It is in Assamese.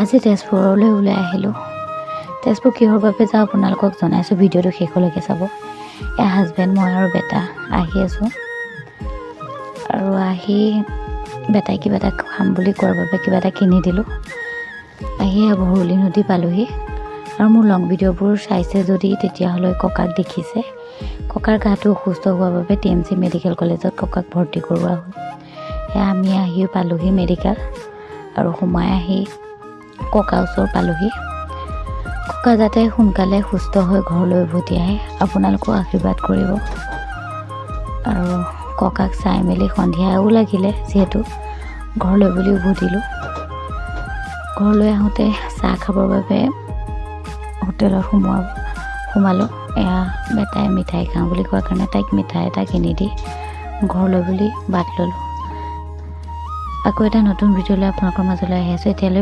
আজি তেজপুৰলৈ ওলাই আহিলোঁ। তেজপুৰ কিহৰ বাবে যাওঁ আপোনালোকক জনাইছোঁ, ভিডিঅ'টো শেষলৈকে চাব। এয়া হাজবেণ্ড, মই আৰু বেটা আহি আছোঁ আৰু আহি বেটাই কিবা এটা খাম বুলি কোৱাৰ বাবে কিবা এটা কিনি দিলোঁ। আহি ভৰলী নদী পালোহি। আৰু মোৰ লং ভিডিঅ'বোৰ চাইছে যদি, তেতিয়াহ'লে ককাক দেখিছে। ককাৰ গাটো অসুস্থ হোৱাৰ বাবে টিএমচি মেডিকেল কলেজত ককাক ভৰ্তি কৰোৱা হ'ল। সেয়া আমি আহিও পালোহি মেডিকেল আৰু সোমাই আহি ককাৰ ওচৰ পালোহি। ককা যাতে সোনকালে সুস্থ হৈ ঘৰলৈ উভতি আহে, আপোনালোকেও আশীৰ্বাদ কৰিব। আৰু ককাক চাই মেলি সন্ধিয়াও লাগিলে যিহেতু ঘৰলৈ বুলি উভতিলোঁ। ঘৰলৈ আহোঁতে চাহ খাবৰ বাবে হোটেলত সোমালোঁ। এয়া বেটাই মিঠাই খাওঁ বুলি কোৱাৰ কাৰণে তাইক মিঠাই এটা কিনি দি ঘৰলৈ বুলি বাট ল'লোঁ। আকৌ এটা নতুন ভিডিঅ' লৈ আপোনালোকৰ মাজলৈ আহি আছোঁ। এতিয়ালৈ